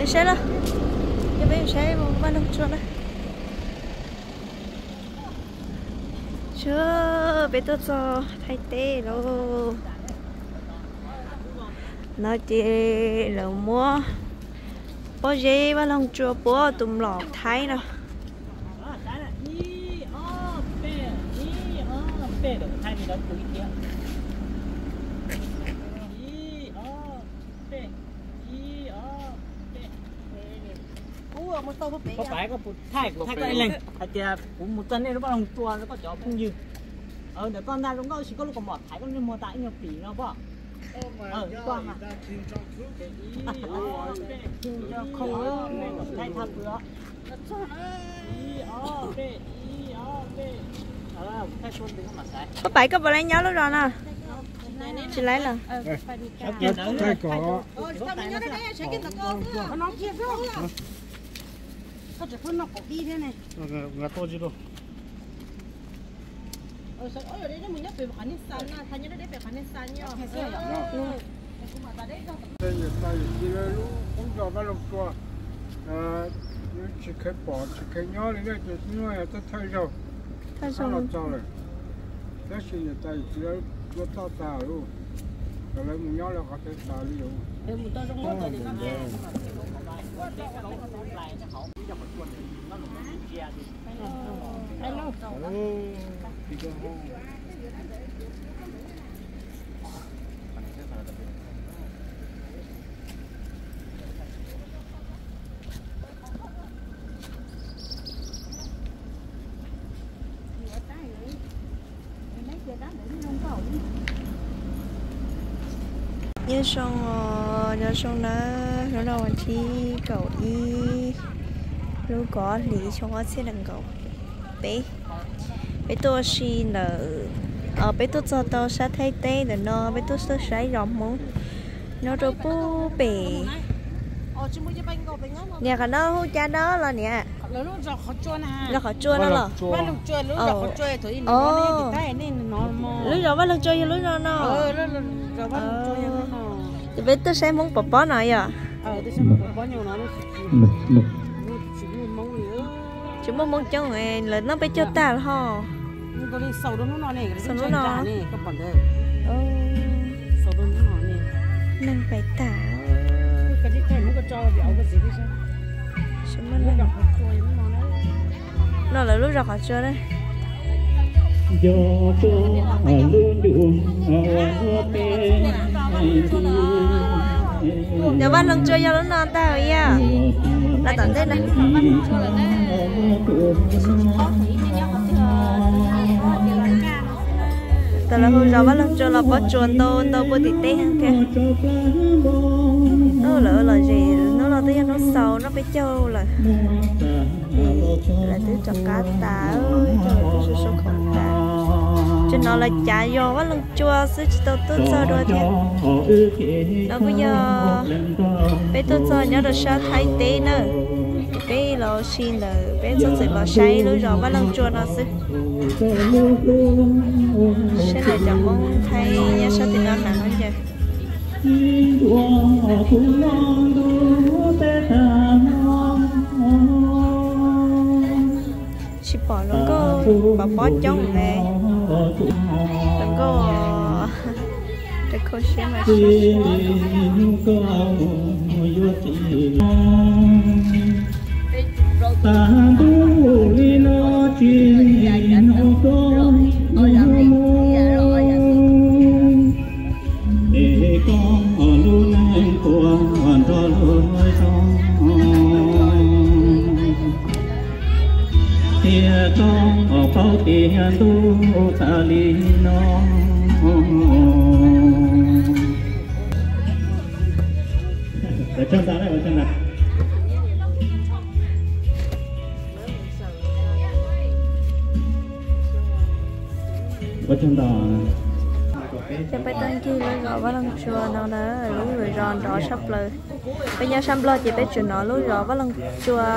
Saib los, coj peb saib vaj loog tsua na. Sub, peb tuaj txog Thaib teb lauj. No ces lawv muab pob zeb vaj loog tsua puab tus mlom Thaib no. Koj pais koj puas thaij kuv thaij koj ib leeg hais tias kuv mus txog nej lub vaj loog tsua koj cov phooj ywg. Ntawm koj ntaj zoo nkauj tab sis koj lub kaus mom thaiv koj lub niag muag tas ib nyuag pim no pob. Koj pais koj puas laib nyob lub zos no? Tsis laib los? Tsis kheev pom tsis kheev nyob li na ces hnub no yog thawj zaug, thawj zaug los txog lawm. Tab sis niam tais yawm txiv lawv tuaj txog tas lawm, kom lawv mus nyob lawv qhov twg tas li lawm. Nyob zoo, nyob zoo na, hnub no vas thib kaum ib lub kaum ob hlis xyoo ob txhiab nees nkaum peb. Peb tuaj si ntawm, peb tuaj txog tau sab Thaib teb ntawm no, peb tuaj saib zos Hmoob nyob rau pub pem. Niam, qhov no hu cas no los niam? Zos qhov tsua no los? Lub zos Vaj Loog Tsua yog lub zos no. Ces peb tuaj saib Hmoob pov pob no yom? Tsis muaj Hmoob coob, lawv noj peb caug tag lawm ho. Xaus hnub no. Neeg pais tag. No lawv lub zos qhov tsua na. Yog Vaj Loog Tsua yog lub no ntag yom? Los tom ntej na. Tam lawv hu zos Vaj Loog Tsua los pob tsuas ntau ntau puag tim teb thiab. Hnub lawv los zem, hnub no twb yog hnub xaus noj peb caug lawm. Lawv twb rov qab tas, twb sau sau khoom tas. Tsis, no lawv cav yog Vaj Loog Tsua xwb tsis tau tuaj txog dua thiab. No kuj yog peb tuaj txog nyob rau sab Thaib teb na. Peb los si ntawm peb txhob txwm los saib lub zos Vaj Loog Tsua no xwb. Saib ntawm cov Hmoob Thaib nyob sab tim no hnav no ces tsis pom hluas nkauj pov pob coob ne. Hluas nkauj rau khau siab mas siab. Tas ntuj li no tsis hnov koj mus, es koj lub neej puas nrog luag zoo, thiab koj paub tias ntuj tas li no. Ces peb tuaj ncig lub zos Vaj Loog Tsua no na, lub zos nrov tshaj plaws. Peb nyob sab Nplog ces peb tsuas hnov lub zos Vaj Loog Tsua,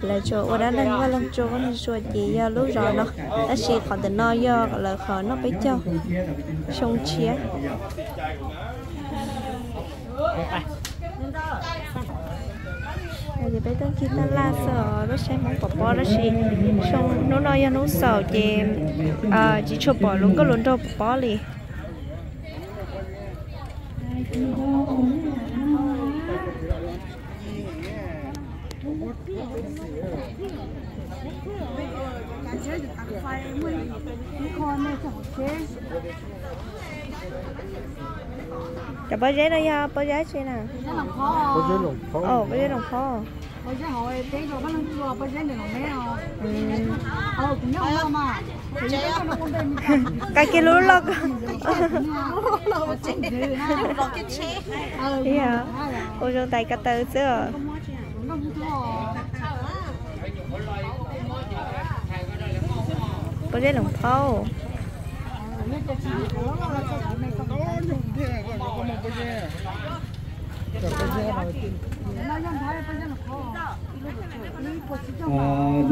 lawv tsuas ua dab neeg Vaj Loog Tsua, Vaj Loog Tsua ces yog lub zos no, tab sis qhov ntawm no yog lawv qhov noj peb caug xyoo tshiab. Ces peb tuaj ncig taj laj xwb os, peb saib Hmoob pov pob tab sis xyoo hnub no yog hnub xaum ces tsis tshua pom lub nkauj hluas nraug pov pob li. Cov pob zeb no yog pob zeb tsi na? Pob zeb loos phaub. Qa kiag lub loj ko. Ua zoo tais ko taw xwb os. Pob zeb loos phaub.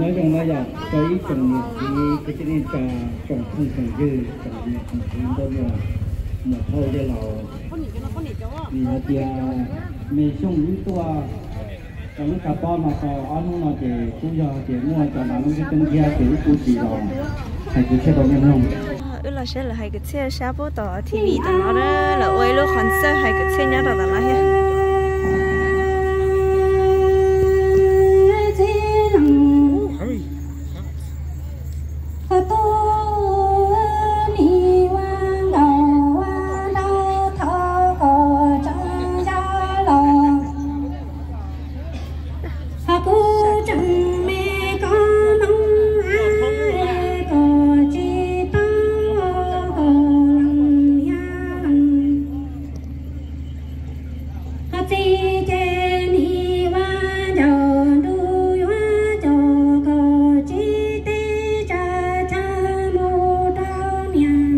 Nyob zoo na yom, rau ib tsoom niam txiv kwv tij neej tsa, tsoom phooj tsoom ywg, tsoom niam tsoom txiv nkauj muam, muam phauj yawg laus, vim hais tias me xyooj wb tuaj rau lub tshav pob no tau ob hnub no ces kuj yog tias muaj cov nav lub ntsib tub nthiab ces wb kuj tsis los hais kwv txhiaj rau nej mloog. Wb los saib lawv hais kwv txhiaj sab pub tom T V tom no, lawv ua ib lub qhov ntxawg hais kwv txhiaj nyob rau tom no thiab. Txiv ces nim ua ncaus ntuj yuav coj kaum tsib teb tsa chaw mus rau niam.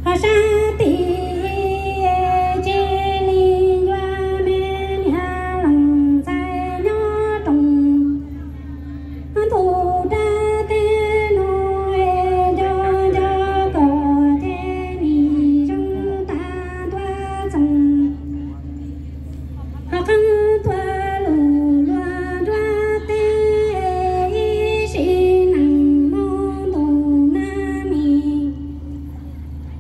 Ho sab tim cia li yuav me niag leej ntxhais nyob roos. Tus dab teb no es nco nco kom ces nim zoo tag ntua txoos. Ho qeeb tuaj lus luag nruab teb ib sim neej moo ntuj nab mis.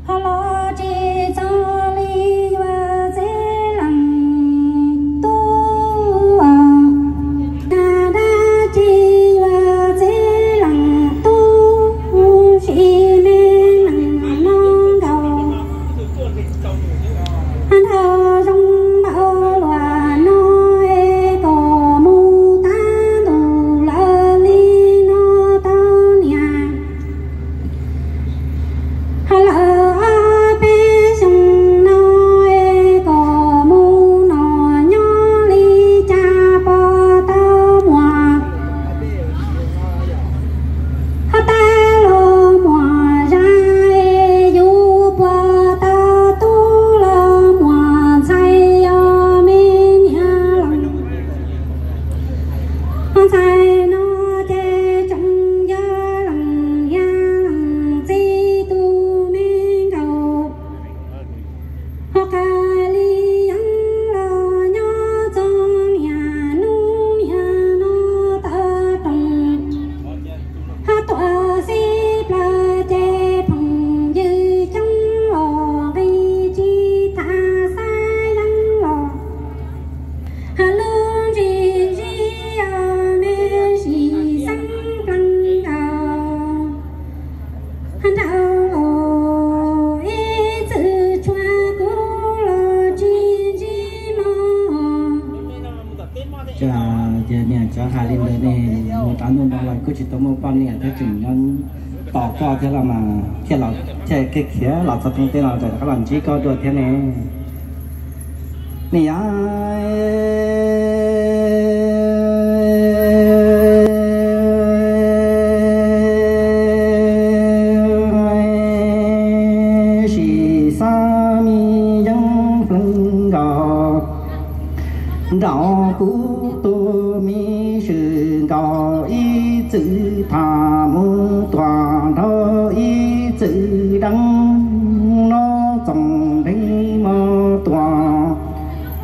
Ho los tsis txog li yuav txiv leej tub, na dab tsi yuav txiv leej tub, sim me neej no nkaus. Nrhau zoo npaum luaj no es kom mus tab ntuj lawm li no tau niam. Ho lawm ob peb xyoo no es kom mus no nyob li cas pom tau muaj. Ho tab los muaj zaj es yus puas tau tub los muaj ntxhais os me niam leej. Ho ntxhais no ces tsoom yog leej yam leej txiv tus me nkauj. Ho qas li yeeb los nyob txog niaj hnub niaj no tawm rooj. Ho tuaj xib plawg ces phooj ywg coob los nqi tsis tas xab yeeb los. Ho lub ntsig zib os me sim xeeb plees nkaus. Nraug laus ib txwm tshua kuv los tsis ntsib mog. Ces niam cov hais li ntawd ne, mus rau ntuj no los kuj tsis tau muaj poj niam thiab, tseem nyob tos koj thiab los mas thiaj los thiaj khiav los txog rooj teb no rov qab los ntsib koj dua thiab ne. Niam yog sim xab me yeeb plees nkaus, nrog kuv tus me swm nkaus ib txwm tham mus tuaj nrog ib txwm deev no txoom ntev mog tuaj.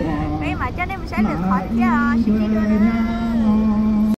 Peb mam coj nej mus saib lwm qhov thiab os, sib ntsib dua na.